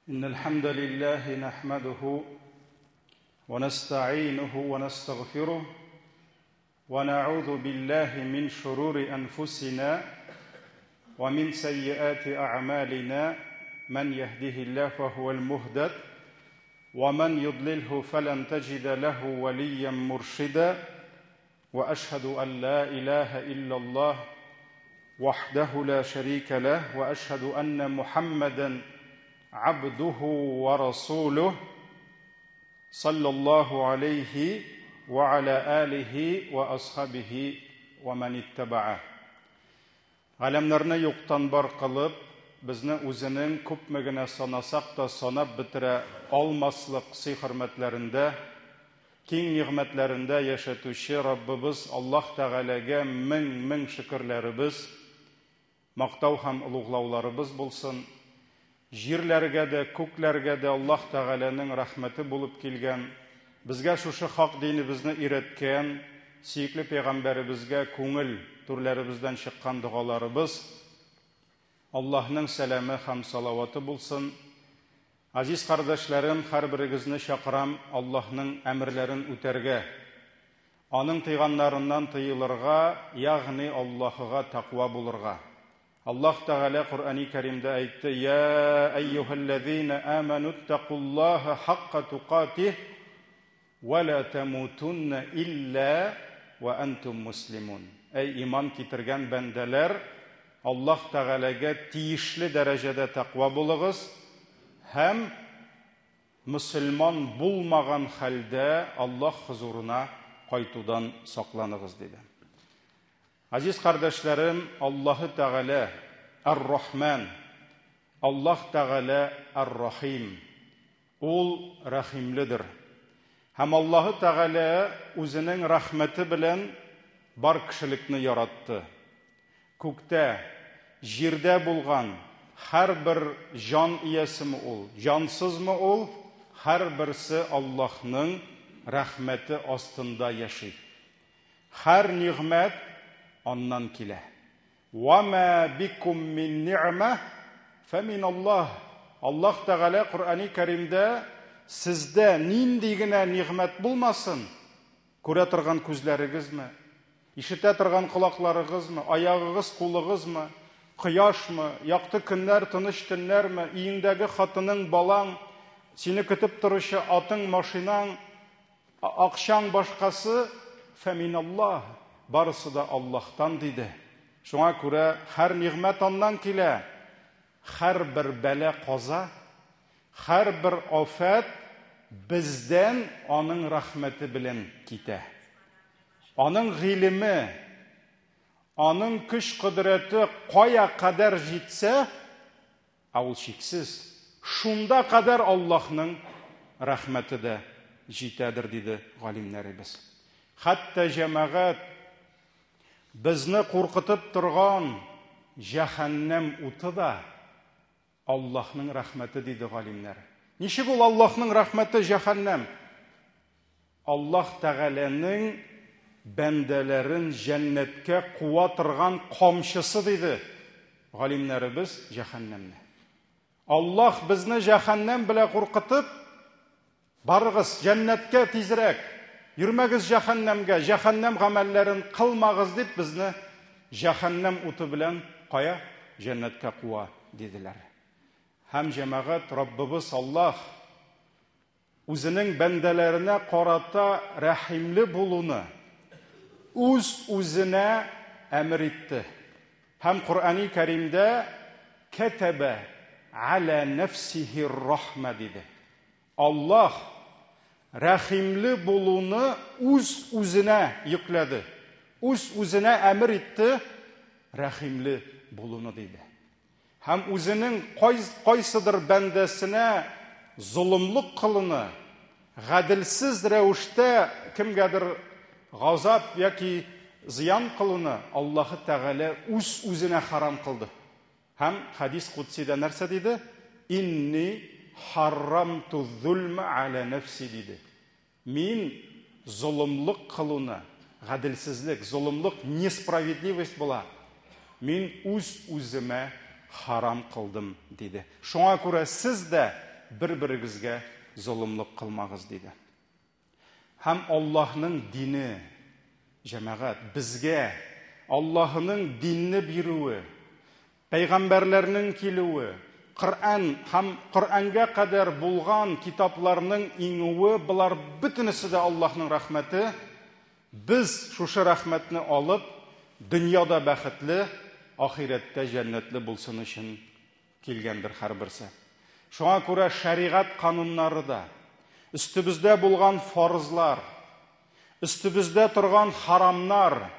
إن الحمد لله نحمده ونستعينه ونستغفره ونعوذ بالله من شرور أنفسنا ومن سيئات أعمالنا من يهده الله فهو المهدد ومن يضلله فلن تجد له وليا مرشدا وأشهد أن لا إله إلا الله وحده لا شريك له وأشهد أن محمدا عبده ورسوله صلى الله عليه وعلى آله وأصحابه ومن اتبعه. Галәмнәрне юктан бар кылып, безне үзенең күпме генә санасак та санап бетерә алмаслык сый-хөрмәтләрендә, киң нигъмәтләрендә яшәтүче Раббыбыз Аллаһ Тәгаләгә мең-мең шөкерләребез, мактау һәм олуглауларыбыз булсын. Җирләргә дә, күкләргә дә Аллаһ Тәгаләнең рәхмәте булып килгән, безгә шушы хак динебезне өйрәткән сөекле пәйгамбәребезгә күңел түрләребездән чыккан догаларыбыз, Аллаһның сәламе һәм салаваты булсын. Газиз кардәшләрем, һәрберегезне чакырам Аллаһның әмерләрен үтәргә, Аның тыйганнарыннан тыелырга, ягъни Аллаһыга тәкъва булырга. Аллаһ Тәгалә Коръәни Кәримдә әйтте, Я әйюһәлләзина амәнүттәкуллаһа хакка тукатих вә ла тәмутунна илля вә әнтум муслимун. Әй иман китергән бәндәләр, Аллаһ Тәгаләгә тиешле дәрәҗәдә тәкъва булыгыз һәм мөселман булмаган хәлдә Аллаһ хозурына кайтудан сакланыгыз, диде. Газиз кардәшләрем, Аллаһы Тәгалә, Ар-Рахман, Аллаһ Тәгалә Ар-Рахим. Ул рәхимледер. Һәм Аллаһы Тәгалә үзенең рәхмәте белән бар кешелекне яратты. Күктә, җирдә булган һәрбер җан иясеме ул, җансызмы ул, һәрберсе Аллаһның рәхмәте астында яши. Һәр нигъмәт Аннан килә. Ва ма бикум мин ни'ма фә мин Аллаһ. Аллаһ Тәгалә Коръәни Кәримдә сездә нинди генә нигъмәт булмасын, күрә торган күзләрегезме, ишетә торган колакларыгызмы, аягыгыз, кулыгызмы, кояшмы, якты көннәр, тыныч төннәрме, өеңдәге хатының, балаң, сине көтеп торучы атың, машинаң, Акчаң башкасы, фәминаллаһ, барысы да Аллаһтан, диде. Шуңа күрә һәр нигъмәт аннан килә. Һәрбер бәла-каза, һәрбер афәт бездән аның рәхмәте белән китә. Аның гыйлеме, аның көч-кодрәте кая кадәр җитсә, Ә ул чиксез. Шунда кадәр Аллаһның рәхмәте дә җитәдер, диде галимнәребез. Хәтта җәмәгать безне куркытып торган җәһәннәм уты да Аллаһның рәхмәте, диде галимнәр. Ничек ул Аллаһның рәхмәте җәһәннәм? Аллаһ Тәгаләнең бәндәләрен җәннәткә куа торган камчысы, диде галимнәребез җәһәннәмне. Аллаһ безне җәһәннәм белән куркытып, барыгыз җәннәткә тизрәк, йөрмәгез җәһәннәмгә, җәһәннәм гамәлләрен кылмагыз дип безне җәһәннәм уты белән кая? Җәннәткә куа, диделәр. Һәм җәмәгать Раббыбыз Аллаһ Үзенең бәндәләренә карата рәхимле булуны үз-үзенә әмер итте. Һәм Коръәни Кәримдә кәтәбә аля нәфсихи рахмә диде. Аллаһ рәхимле булуны үз-үзенә йөкләде. Үз-үзенә әмер итте рәхимле булуны диде. Һәм үзенең кайсыдыр бәндәсенә золымлык кылуны, гаделсез рәвештә кемгәдер газап яки зыян кылуны Аллаһы Тәгалә үз-үзенә харам кылды. Һәм хәдис кудсида нәрсә диде? Инни харрамту зульма аля нәфси диде. Мин золымлык кылуны, гаделсезлек, золымлык, несправедливость була, мин үз-үземә харам кылдым, диде. Шуңа күрә сез дә бер-берегезгә золымлык кылмагыз, диде. Һәм Аллаһның дине, җәмәгать, безгә Аллаһының динне бирүе, пәйгамбәрләрнең килүе, Коръән һәм Коръәнгә кадәр булган китапларның иңүе, болар бөтенесе дә Аллаһның рәхмәте. Без шушы рәхмәтне алып, дөньяда бәхетле, ахирәттә җәннәтле булсын өчен килгәндер һәрберсе. Шуңа күрә шәригать кануннары да, өстебездә булган фарызлар, өстебездә торган харамнар,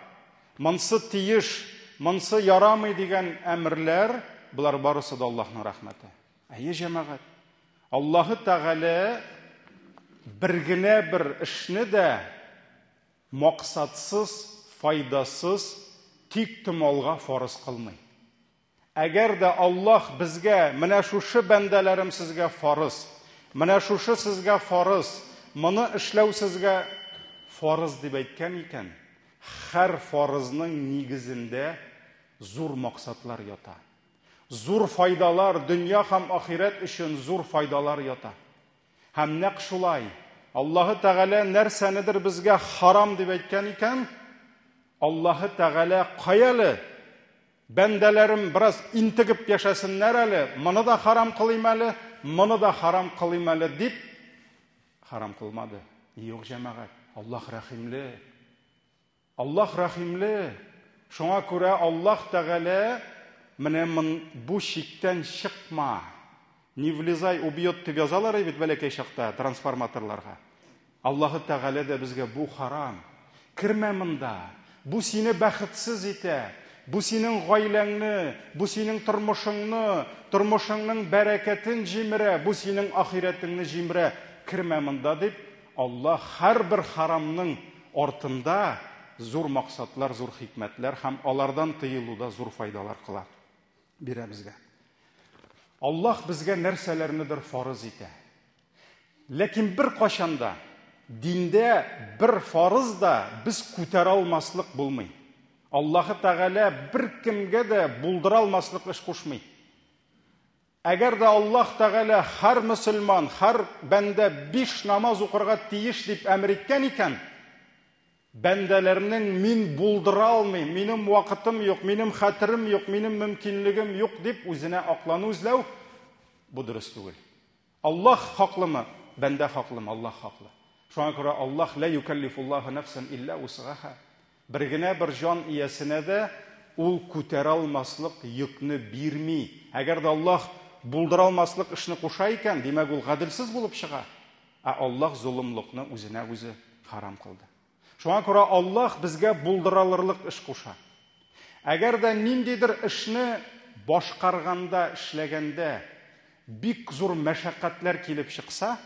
монсы тиеш, монсы ярамый дигән әмерләр, болар барысы да Аллаһның рәхмәте. Әйе, җәмәгать. Аллаһы Тәгалә бер генә бер эшне дә максатсыз, файдасыз, тик томалга фарыз кылмый. Әгәр дә Аллаһ безгә, менә шушы бәндәләрем сезгә фарыз, менә шушы сезгә фарыз, моны эшләү сезгә фарыз дип әйткән икән, һәр фарызның нигезендә зур максатлар ята. Зур файдалар, дөнья һәм ахирәт өчен зур файдалар ята. Һәм нәкъ шулай, Аллаһы Тәгалә нәрсәнедер безгә харам дип әйткән икән, Аллаһы Тәгалә каяле Бәндәләрем бераз интегеп яшәсеннәр әле, моны да харам кылыйм әле, моны да харам кылыйм әле дип харам кылмады. Юк, җәмәгать, Аллаһ рәхимле. Аллаһ рәхимле. Шуңа күрә Аллаһ Тәгалә менә мон бу чиктән чыкма. Не влезай, убьет дип язалар бит бәләкәй чакта трансформаторларга. Аллаһы Тәгалә дә безгә бу харам, кермә монда, бу сине бәхетсез итә, бу синең гаиләңне, бу синең тормышыңны, тормышыңның бәрәкәтен җимерә, бу синең ахирәтеңне җимерә, кермә монда дип, Аллаһ һәрбер харамның артында зур максатлар, зур хикмәтләр һәм алардан тыелуда зур файдалар кыла, бирә безгә. Аллаһ безгә нәрсәләрнедер фарыз итә. Ләкин беркайчан да диндә бер фарыз да без күтәрә алмаслык булмый. Аллаһы Тәгалә беркемгә дә булдыра алмаслык эш кушмый. Әгәр дә Аллаһ Тәгалә һәр мөселман, һәр бәндә биш намаз укырга тиеш дип әмер иткән икән, бәндәләрнең мин булдыра алмыйм, минем вакытым юк, минем хәтерем юк, минем мөмкинлегем юк дип үзенә аклану эзләү бу дөрес түгел. Аллаһ хаклымы? Бәндә хаклымы? Аллаһ хаклы. Шуңа күрә Аллаһ лә юкәллифуллаһу нәфсән илля усгаһа. Бер генә бер җан иясенә дә ул күтәрә алмаслык йөкне бирми. Әгәр дә Аллаһ булдыра алмаслык эшне куша икән, димәк ул гаделсез булып чыга. Ә Аллаһ золымлыкны үзенә үзе харам кылды. Шуңа күрә Аллаһ безгә булдыралырлык эш куша. Әгәр дә ниндидер эшне башкарганда, эшләгәндә бик зур мәшәкатьләр килеп чыкса,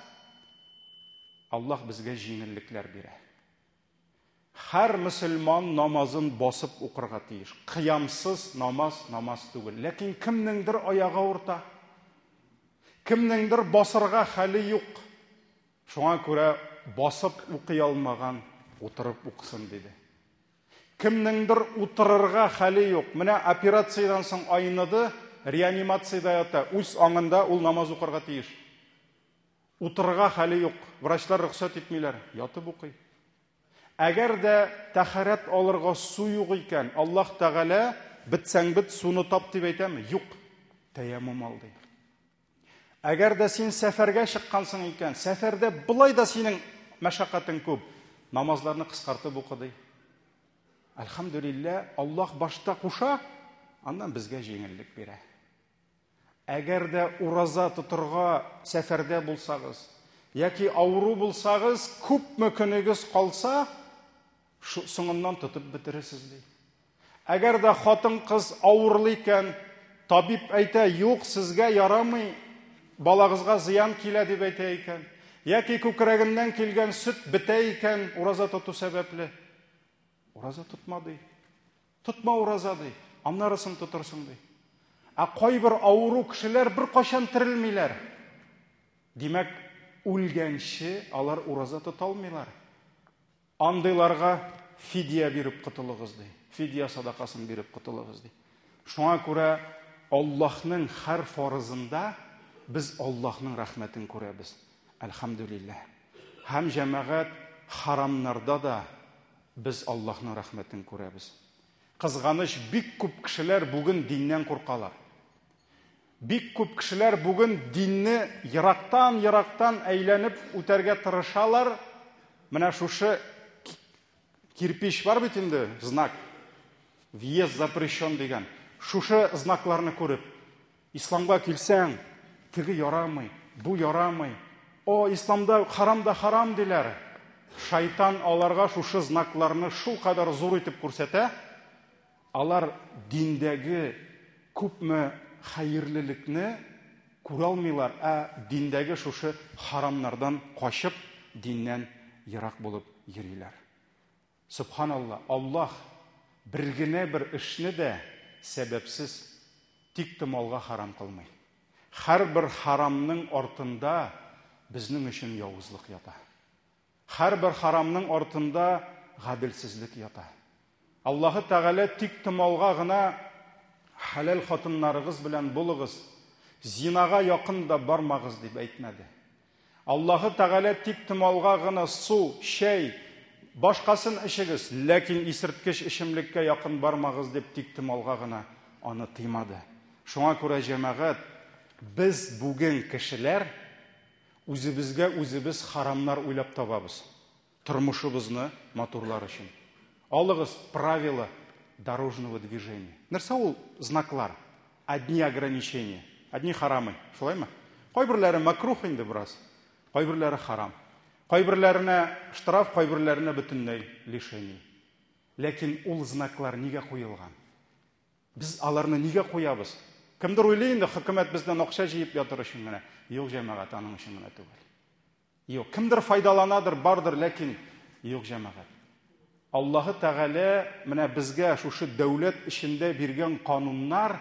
Аллаһ безгә җиңеллекләр бирә. Һәр мөселман намазын басып укырга тиеш. Кыямсыз намаз намаз түгел. Ләкин кемнеңдер аягы авырта. Кемнеңдер басырга хәле юк. Шуңа күрә басып укый алмаган утырып укысын, диде. Кемнеңдер утырырга хәле юк. Менә операциядән соң айныды, реанимациядә ята, үз аңында ул намаз укырга тиеш. Утырырга хәле юк, врачлар рөхсәт итмиләр, ятып укый. Әгәр дә тәһарәт алырга су юк икән, Аллаһ Тәгалә бетсәң бет, суны тап дип әйтәме? Юк. Тәяммум ал ди. Әгәр дә син сәфәргә чыккансың икән, сәфәрдә болай да синең мәшәкатең күп. Намазларны кыскартып укы ди. Әлхәмдүлилләһ, Аллаһ башта куша, аннан безгә җиңеллек бирә. Әгәр дә ураза тотырга сәфәрдә булсагыз, яки авыру булсагыз, күпме көнегез калса, соңыннан тотып бетерерсез ди. Әгәр дә хатын-кыз авырлы икән, табиб әйтә, юк, сезгә ярамый, балагызга зыян килә дип әйтә икән, яки күкрәгеннән килгән сөт бетә икән, ураза тоту сәбәпле, ураза тотма ди. Тотма ураза ди, аннары соң тотырсың ди. Ә кайбер авыру кешеләр беркайчан терелмиләр. Димәк, үлгәнче алар ураза тота алмыйлар. Андыйларга фидия биреп котылыгыз, ди. Фидия садакасын биреп котылыгыз, ди. Шуңа күрә Аллаһның һәр фарызында без Аллаһның рәхмәтен күрәбез. Әлхәмдүлилләһ. Һәм җәмәгать харамнарда да без Аллаһның рәхмәтен күрәбез. Кызганыч, бик күп кешеләр бүген диннән куркалар. Бик күп кешеләр бүген динне ерактан-ерактан әйләнеп үтәргә тырышалар. Менә шушы кирпич бар бит инде, знак. Въезд запрещен дигән. Шушы знакларны күреп, исламга килсәң, теге ярамый, бу ярамый. О, исламда харам да харам диләр. Шайтан аларга шушы знакларны шулкадәр зур итеп күрсәтә, алар диндәге күпме хәерлелекне күрә алмыйлар, ә диндәге шушы харамнардан качып, диннән ерак булып йөриләр. Сөбханалла, Аллаһ бер генә бер эшне дә сәбәпсез, тиктомалга харам кылмый. Һәрбер харамның артында безнең өчен явызлык ята. Һәрбер харамның артында гаделсезлек ята. Аллаһы Тәгалә тиктомалга гына хәләл хатыннарыгыз белән булыгыз, зинага якын да бармагыз дип әйтмәде. Аллаһы Тәгалә тиктомалга гына су, чәй, башкасын эчегез, ләкин исерткеч эчемлеккә якын бармагыз дип тиктомалга гына аны тыймады. Шуңа күрә, җәмәгать, без бүген кешеләр үзебезгә үзебез харамнар уйлап табабыз. Тормышыбызны матурлар өчен. Алыгыз правила дорожного движения. Нәрсә ул знаклар? Одни ограничения, одни харамы. Шулаймы? Кайберләре макрух инде бераз, кайберләре харам. Кайберләренә штраф, кайберләренә бөтенләй лишение. Ләкин ул знаклар нигә куелган? Без аларны нигә куябыз? Кемдер уйлый инде, хөкүмәт бездән акча җыеп ятыр өчен генә. Юк, җәмәгать, аның өчен генә түгел. Юк, кемдер файдаланадыр, бардыр, ләкин юк, җәмәгать. Аллаһы Тәгалә менә безгә шушы дәүләт эчендә биргән кануннар,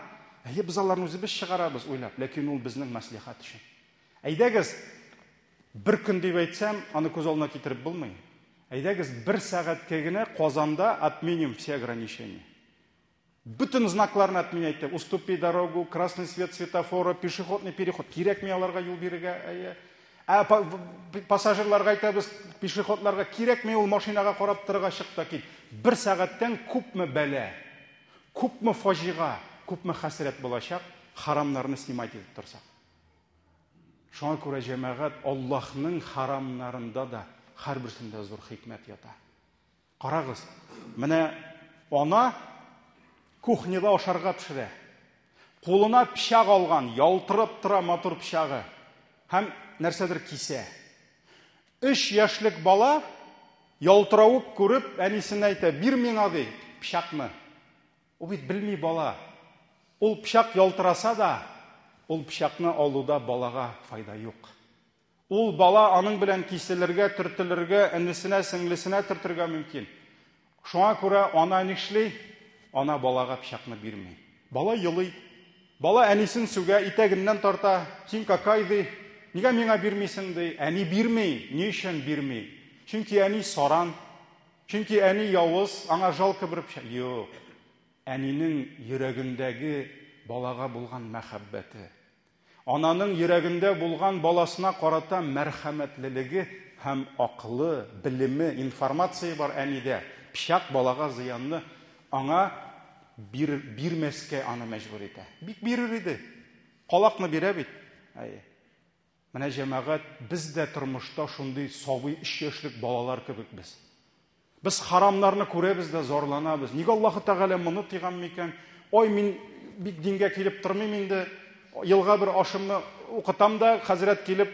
әйе, без аларны үзебез чыгарабыз уйлап, ләкин ул безнең мәслихәт өчен. Әйдәгез, бер көн дип әйтсәм, аны күз алдына китереп булмый. Әйдәгез, бер сәгатькә генә Казанда отменим все ограничения. Бөтен знакларны отменять итеп, уступи дорогу, красный свет светофора, пешеходный переход. Кирәкми аларга юл бирергә. Әйе. Ә пассажирларга әйтәбез, пешеходларга кирәкми ул машинага карап торырга чык та кит. Бер сәгатьтән күпме бәла, күпме фаҗига, күпме хәсрәт булачак, харамнарны снимать итеп торсак. Шуңа күрә җәмәгать Аллаһның харамнарында да һәрберсендә зур хикмәт ята. Карагыз, менә ана кухняда ашарга пешерә. Кулына пычак алган, ялтырап тора матур пычагы. Һәм нәрсәдер кисә. Өч яшьлек бала ялтыравык күреп, әнисенә әйтә, бир миңа, ди, пычакны. Ул бит белми бала. Ул пычак ялтыраса да, ул пычакны алуда балага файда юк. Ул бала аның белән киселергә, төртелергә, энесенә, сеңлесенә төртергә мөмкин. Шуңа күрә ана нишли? Ана балага пычакны бирми. Бала елый. Бала әнисен сүгә, итәгеннән тарта. Син какай, ди. Нигә миңа бирмисең, ди. Әни бирми. Ни өчен бирми? Чөнки әни саран. Чөнки әни явыз, аңа жалко бер пычак. Юк. Әнинең йөрәгендәге балага булган мәхәббәте. Ананың йөрәгендә булган баласына карата мәрхәмәтлелеге һәм акылы, белеме, информация бар әнидә. Пычак балага зыянны аңа бир, бирмәскә аны мәҗбүр итә. Бик бирер иде. Калакны бирә бит. Әйе. Менә җәмәгать, без дә тормышта шундый сабый өч яшьлек балалар кебек без. Без харамнарны күрәбез дә зарланабыз. Нигә Аллаһы Тәгалә моны тыйган микән? Ой, мин бик дингә килеп тормыйм инде. Елга бер ашымны укытам да, хәзрәт килеп,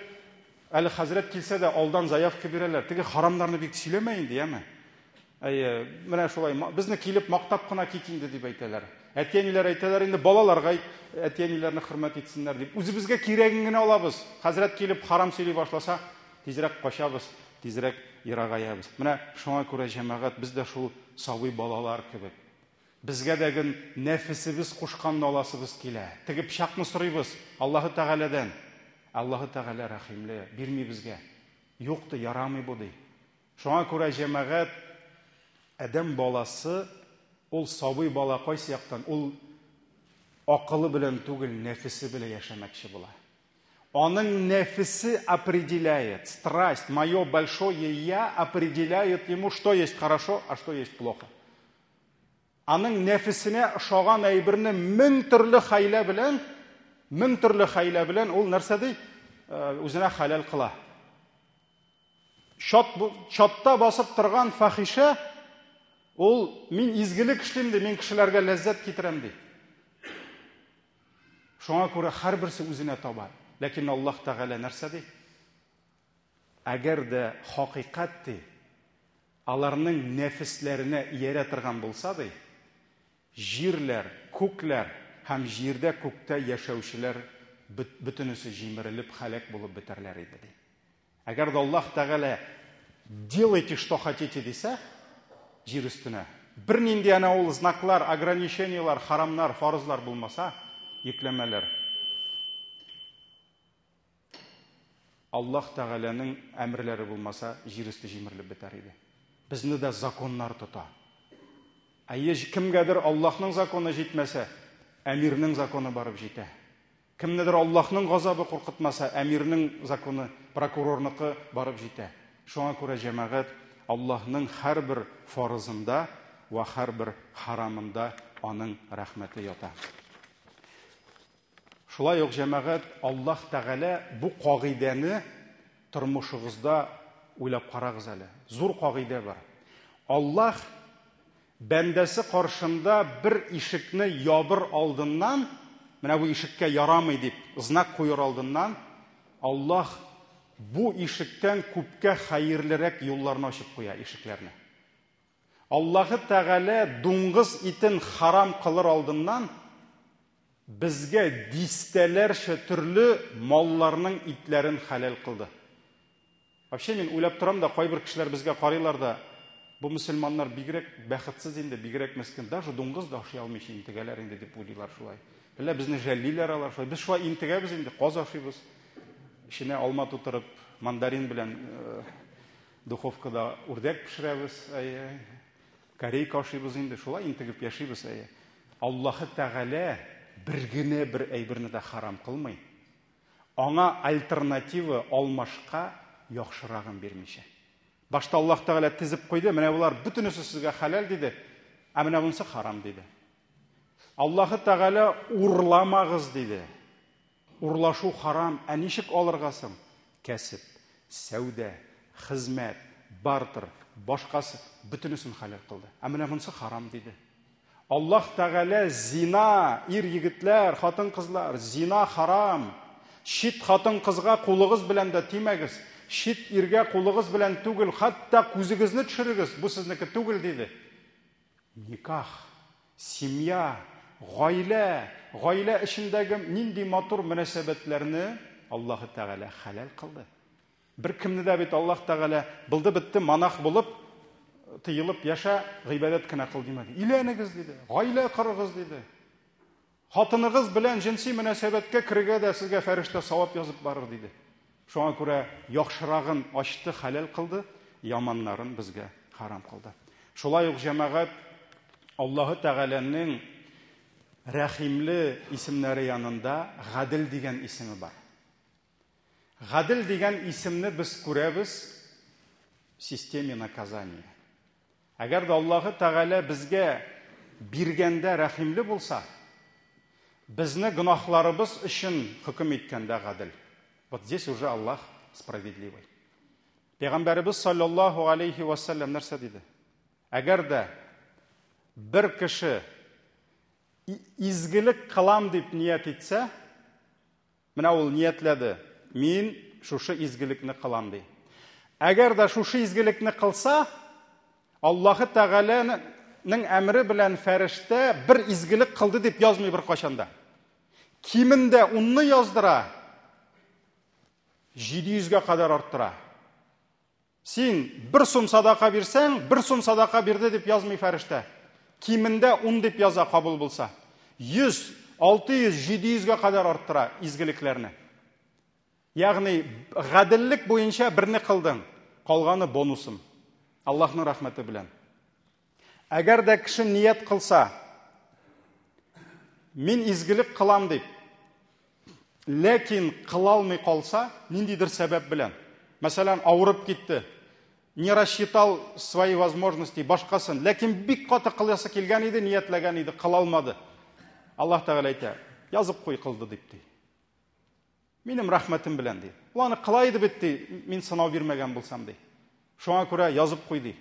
әле хәзрәт килсә дә алдан заявка бирәләр. Теге харамнарны бик сөйләмә инде, яме. Әйе, менә шулай безне килеп мактап кына кит инде дип әйтәләр. Әти-әниләр әйтәләр инде балаларга әти-әниләрне хөрмәт итсеннәр дип. Үзебезгә кирәген генә алабыз. Хәзрәт килеп харам сөйли башласа, тизрәк качабыз, тизрәк ерагаябыз. Менә шуңа күрә җәмәгать без дә шул сабый балалар кебек. Безгә дә ген нәфесебез кушканны аласыбыз килә. Теге пычакны сорыйбыз Аллаһы Тәгаләдән. Аллаһы Тәгалә рәхимле, бирми безгә. Юк ди, ярамый бу ди. Шуңа күрә җәмәгать адәм баласы ул сабый бала кайсы яктан? Ул акылы белән түгел, нәфесе белән яшәмәкче була. Аның нәфесе определяет, страсть, мое большое я определяет ему, что есть хорошо, а что есть плохо. Аның нәфесенә ошаган әйберне мең төрле хәйлә белән, мең төрле хәйлә белән ул нәрсә ди? Э, үзенә хәләл кыла. Чат, чатта басып торган фахишә ул мин изгелек эшлим ди, мин кешеләргә ләззәт китерәм ди. Шуңа күрә һәрберсе үзенә таба. Ләкин Аллаһ Тәгалә нәрсә ди? Әгәр дә хакыйкать ди, аларның нәфесләренә иярә торган булса ди, җирләр, күкләр һәм җирдә күктә яшәүчеләр бөтенесе җимерелеп һәлак булып бетәрләр иде ди. Әгәр дә Аллаһ Тәгалә делайте, что хотите дисә, җир өстенә, бернинди әнә ул знаклар, ограничениелар, харамнар, фарызлар булмаса, йөкләмәләр. Аллаһ Тәгаләнең әмерләре булмаса, җир өсте җимерелеп бетәр иде. Безне дә законнар тота. Әйе, кемгәдер Аллаһның законы җитмәсә, әмирнең законы барып җитә. Кемнедер Аллаһның газабы куркытмаса, әмирнең законы, прокурорныкы барып җитә. Шуңа күрә, җәмәгать, Аллаһның һәрбер фарызында вә һәрбер харамында аның рәхмәте ята. Шулай ук, җәмәгать, Аллаһ Тәгалә бу кагыйдәне тормышыгызда уйлап карагыз әле. Зур кагыйдә бар. Аллаһ Бәндәсе каршында бер ишекне ябыр алдыннан, менә бу ишеккә ярамый дип знак куер алдыннан, Аллаһ бу ишектән күпкә хәерлерәк юлларны ачып куя, ишекләрне. Аллаһы Тәгалә дуңгыз итен харам кылыр алдыннан безгә дистәләрчә төрле малларның итләрен хәләл кылды. Вообще мин уйлап торам да, кайбер кешеләр безгә карыйлар да, бу мөселманнар бигрәк бәхетсез инде, бигрәк мескен, даже дуңгыз да ашый алмыйча интегәләр инде дип уйлыйлар шулай. Әллә безне жәллиләр алар шулай. Без шулай интегәбез инде, каз ашыйбыз. Эченә алма тутырып, мандарин белән э, духовкада үрдәк пешерәбез, әйе. Корейка ашыйбыз инде, шулай интегеп яшибез, әйе. Аллаһы Тәгалә бер генә бер әйберне дә харам кылмый. Аңа альтернатива, алмашка яхшырагын бирмичә. Башта Аллаһ Тәгалә тезеп куйды, менә болар бөтенесе сезгә хәләл диде, ә менә монысы харам диде. Аллаһы Тәгалә урламагыз диде. Урлашу харам, ә ничек алырга соң? Кәсеп, сәүдә, хезмәт, бартер, башкасы бөтенесен хәләл кылды. Ә менә монысы харам диде. Аллаһ Тәгалә зина, ир-егетләр, хатын-кызлар, зина харам. Чит хатын-кызга кулыгыз белән дә тимәгез. Чит иргә кулыгыз белән түгел, хәтта күзегезне төшерегез, бу сезнеке түгел, диде. Никах, семья, гаилә, гаилә эчендәге нинди матур мөнәсәбәтләрне Аллаһы Тәгалә хәләл кылды. Беркемне дә бит Аллаһ Тәгалә булды бетте монах булып тыелып яшә, гыйбадәт кенә кыл димәде. Өйләнегез диде, гаилә корыгыз диде. Хатыныгыз белән җенси мөнәсәбәткә керергә дә сезгә фәрештә савап язып барыр диде. Шуңа күрә яхшырагын ачты, хәләл кылды, яманнарын безгә харам кылды. Шулай ук җәмәгать Аллаһы Тәгаләнең рәхимле исемнәре янында Гадел дигән исеме бар. Гадел дигән исемне без күрәбез системе наказания. Әгәр дә Аллаһы Тәгалә безгә биргәндә рәхимле булса, безне гөнаһларыбыз өчен хөкем иткәндә гадел. Вот здесь уже Аллаһ справедливый. Пәйгамбәребез саллаллаһу алейхи ва саллям нәрсә диде? Әгәр дә бер кеше изгелек кылам дип ният итсә, Менә ул ниятләде, мин шушы изгелекне кылам, ди. Әгәр дә шушы изгелекне кылса, Аллаһы Тәгаләнең әмере белән фәрештә бер изгелек кылды дип язмый беркайчан да. Кимендә унны яздыра, 700гә кадәр арттыра. Син бер сум садака бирсәң, бер сум садака бирде дип язмый фәрештә. Кимендә ун дип яза кабул булса. 100, 600, 700гә кадәр арттыра изгелекләрне. Ягъни гаделлек буенча берне кылдың, калганы бонусым. Аллаһның рәхмәте белән. Әгәр дә кеше ният кылса, мин изгелек кылам дип, Ләкин кыла алмый калса, ниндидер сәбәп белән, мәсәлән, авырып китте, не рассчитал свои возможности, башкасын, ләкин бик каты кыласы килгән иде, ниятләгән иде, кыла алмады. Аллаһ Тәгалә әйтә, язып куй кылды дип ди. Минем рәхмәтем белән ди. Ул аны кыла иде бит ди, мин сынау бирмәгән булсам ди. Шуңа күрә язып куй ди.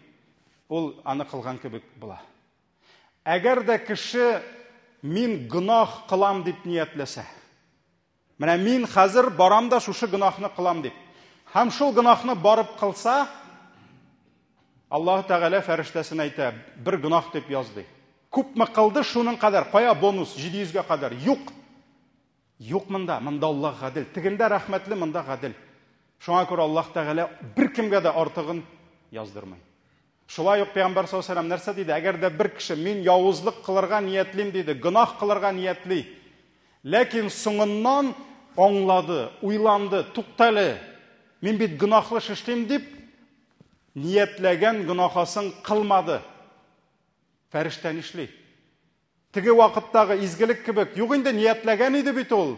Ул аны кылган кебек була. Әгәр дә кеше мин гөнаһ кылам дип ниятләсә, менә мин хәзер барам да шушы гөнаһны кылам дип, һәм шул гөнаһны барып кылса, Аллаһ Тәгалә фәрештәсенә әйтә, бер гөнаһ дип яз ди. Күпме кылды, шуның кадәр. Кая бонус? 700гә кадәр. Юк. Юк монда, монда Аллаһ гадел. Тегендә рәхмәтле, монда гадел. Шуңа күрә Аллаһ Тәгалә беркемгә дә артыгын яздырмый. Шулай ук Пәйгамбәр саллаллаһу алейһи нәрсә диде? Әгәр дә бер кеше мин явызлык кылырга ниятлим диде, гөнаһ кылырга ниятли. Ләкин соңыннан аңлады, уйланды, туктале, мин бит гөнаһлы эш эшлим дип ниятләгән гөнаһасын кылмады. Фәрештә нишли? Теге вакыттагы изгелек кебек, юк инде ниятләгән иде бит ул.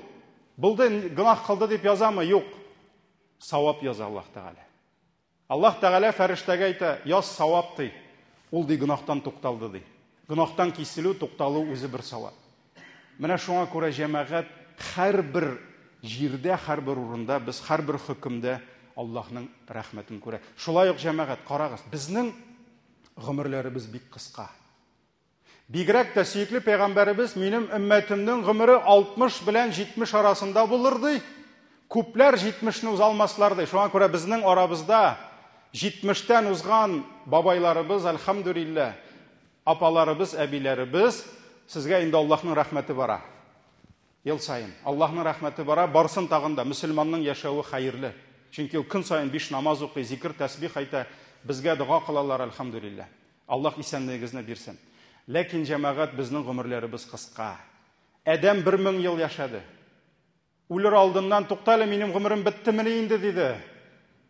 Булды, гөнаһ кылды дип язамы? Юк. Савап яза Аллаһ Тәгалә. Аллаһ Тәгалә фәрештәгә әйтә, яз савап ди. Ул ди гөнаһтан тукталды ди. Гөнаһтан киселү, тукталу үзе бер савап. Менә шуңа күрә җәмәгать һәрбер җирдә, һәрбер урында без һәрбер хөкемдә Аллаһның рәхмәтен күрә. Шулай ук җәмәгать, карагыз, безнең гомерләребез бик кыска. Бигрәк тә сөекле пәйгамбәребез минем өммәтемнең гомере 60 белән 70 арасында булыр ди. Күпләр 70-не уза алмаслар ди. Шуңа күрә безнең арабызда 70-тән узган бабайларыбыз, әлхәмдүлилләһ, апаларыбыз, әбиләребез, сезгә инде Аллаһның рәхмәте бара. Ел саен Аллаһның рәхмәте бара, барсын тагын да мөселманның яшәве хәерле. Чөнки ул көн саен биш намаз укый, зикер, тәсбих әйтә, безгә дога кылалар, әлхәмдүлилләһ. Аллаһ исәнлегегезне бирсен. Ләкин, җәмәгать, безнең гомерләребез кыска. Адәм 1000 ел яшәде. Үлер алдыннан, тукта әле, минем гомерем беттемени инде, диде.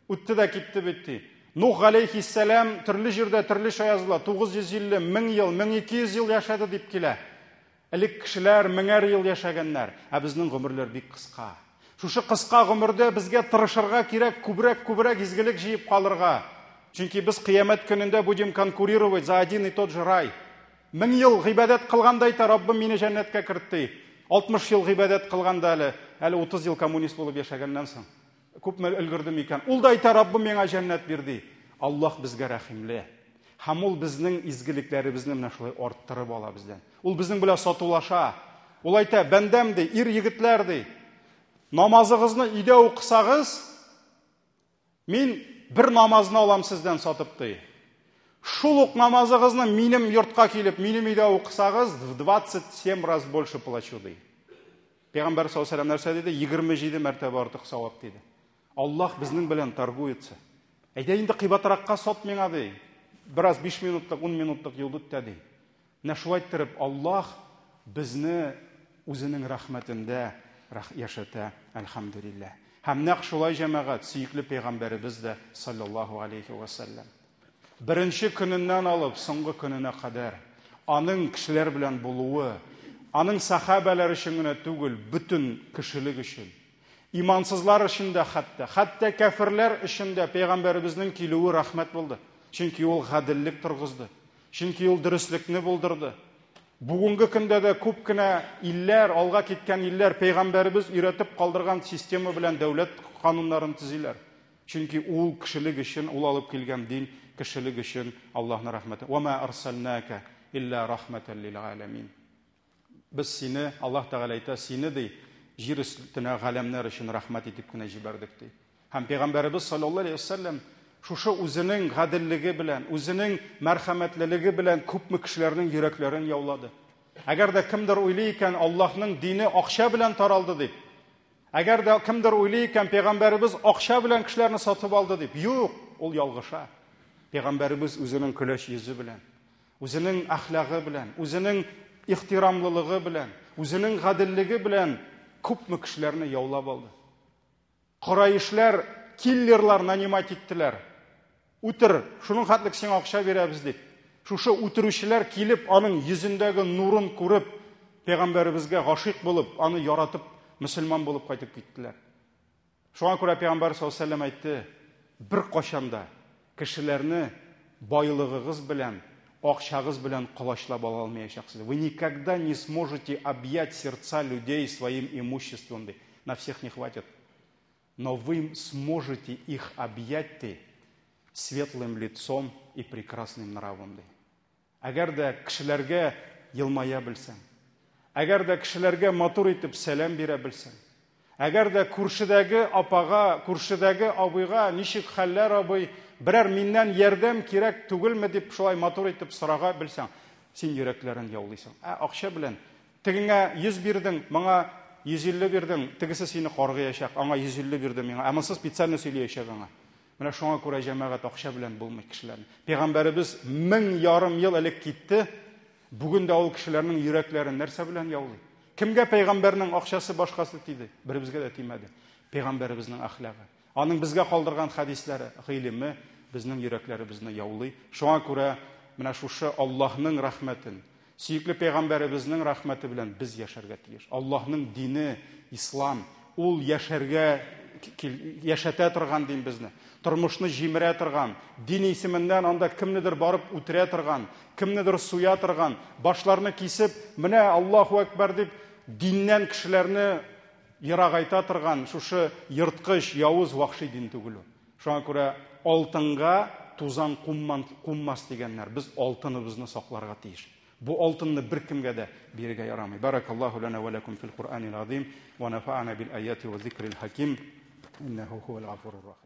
Үтте дә китте бит, ди. Нух галәйһиссәлам төрле җирдә төрлечә языла, 950, 1000 ел, 1200 ел яшәде дип килә. Элек кешеләр меңәр ел яшәгәннәр, ә безнең гомерләр бик кыска. Шушы кыска гомердә безгә тырышырга кирәк, күбрәк-күбрәк изгелек җыеп калырга. Чөнки без кыямәт көнендә будем конкурировать за один и тот же рай. Мең ел гыйбадәт кылганда әйтә, Раббым мине җәннәткә керт ди. 60 ел гыйбадәт кылганда әле, әле 30 ел коммунист булып яшәгәннән соң. Күпме өлгердем икән? Ул да әйтә, Раббым миңа җәннәт бир ди. Аллаһ безгә рәхимле. Һәм ул безнең изгелекләребезне менә шулай арттырып ала бездән. Ул безнең белән сатулаша. Ул әйтә, бәндәм ди, ир егетләр ди. Намазыгызны өйдә укысагыз, мин бер намазны алам сездән сатып ди. Шул ук намазыгызны минем йортка килеп, минем өйдә укысагыз, в 27 раз больше плачу ди. Пәйгамбәр саллаллаһу алейһи нәрсә диде? 27 мәртәбә артык савап диде. Аллаһ безнең белән торгуется. Әйдә инде кыйбатракка сат миңа ди. Бераз 5 минутлык, 10 минутлык юл үтә ди. Менә шулай иттереп Аллаһ безне үзенең рәхмәтендә яшәтә, әлхәмдүлилләһ. Һәм нәкъ шулай җәмәгать, сөекле пәйгамбәребез дә саллаллаһу алейхи ва сәлләм. Беренче көненнән алып соңгы көненә кадәр аның кешеләр белән булуы, аның сахабәләр өчен генә түгел, бөтен кешелек өчен. Имансызлар өчен дә хәтта, хәтта кәферләр өчен дә пәйгамбәребезнең килүе рәхмәт булды. Чөнки ул гаделлек торгызды. Чөнки ул дөреслекне булдырды. Бүгенге көндә дә күп кенә илләр, алга киткән илләр пәйгамбәребез өйрәтеп калдырган система белән дәүләт кануннарын төзиләр. Чөнки ул кешелек өчен, ул алып килгән дин кешелек өчен Аллаһның рәхмәте. Ва ма арсалнака илля рахматан лил аламин. Без сине, Аллаһ Тәгалә әйтә, сине ди, җир өстенә галәмнәр өчен рәхмәт итеп кенә җибәрдек ди. Һәм пәйгамбәребез саллаллаһу алейһи вәсәлләм шушы үзенең гаделлеге белән, үзенең мәрхәмәтлелеге белән күпме кешеләрнең йөрәкләрен яулады. Әгәр дә кемдер уйлый икән, Аллаһның дине акча белән таралды дип, Әгәр дә кемдер уйлый икән, пәйгамбәребез акча белән кешеләрне сатып алды дип, юк, ул ялгыша. Пәйгамбәребез үзенең көләч йөзе белән, үзенең әхлагы белән, үзенең ихтирамлылыгы белән, үзенең гаделлеге белән күпме кешеләрне яулап алды. Кораишләр киллерлар нанимать иттеләр. Үтер, шуның хәтлек сиңа акча бирәбез дип. Шушы үтерүчеләр килеп, аның йөзендәге нурын күреп, пәйгамбәребезгә гашыйк булып, аны яратып мөселман булып кайтып киттеләр. Шуңа күрә Пәйгамбәр саллаллаһу алейһи ва сәлләм әйтте, беркайчан да кешеләрне байлыгыгыз белән, акчагыз белән колачлап ала алмаячаксыз. Вы никогда не сможете объять сердца людей своим имуществом, ди. На всех не хватит. Но вы сможете их объять, ди, светлым лицом и прекрасным нравом, ди. Әгәр дә кешеләргә елмая белсәң, әгәр дә кешеләргә матур итеп сәлам бирә белсәң, әгәр дә күршедәге апага, күршедәге абыйга ничек хәлләр абый, берәр миннән ярдәм кирәк түгелме дип шулай матур итеп сорага белсәң, син йөрәкләрен яулыйсың. Ә акча белән тегеңә 100 бирдең, моңа 150 бирдең, тегесе сине каргыячак, аңа 150 бирде миңа. Ә монысы специально сөйләячәк аңа. Менә шуңа күрә җәмәгать акча белән булмый кешеләрне. Пәйгамбәребез 1500 ел элек китте. Бүген дә ул кешеләрнең йөрәкләрен нәрсә белән яулый? Кемгә пәйгамбәрнең акчасы башкасы тиде? Беребезгә дә тимәде. Пәйгамбәребезнең әхлагы, аның безгә калдырган хәдисләре, гыйлеме безнең йөрәкләребезне яулый. Шуңа күрә менә шушы Аллаһның рәхмәтен, сөекле пәйгамбәребезнең рәхмәте белән без яшәргә тиеш. Аллаһның дине, ислам, ул яшәргә яшәтә торган дин безне. Тормышны җимерә торган, дин исеменнән анда кемнедер барып үтерә торган, кемнедер суя торган, башларны кисеп, менә Аллаһу әкбәр дип диннән кешеләрне ерагайта торган шушы ерткыч, явыз, вахши дин түгел ул. Шуңа күрә алтынга тузан кунмас дигәннәр. Без алтыныбызны сакларга тиеш. Бу алтынны беркемгә дә бирергә ярамый. Баракаллаһу лана ва лакум фил Куръанил азим ва нафа'ана бил аяти ва зикрил хаким. Иннаху хуал гафурур рахим.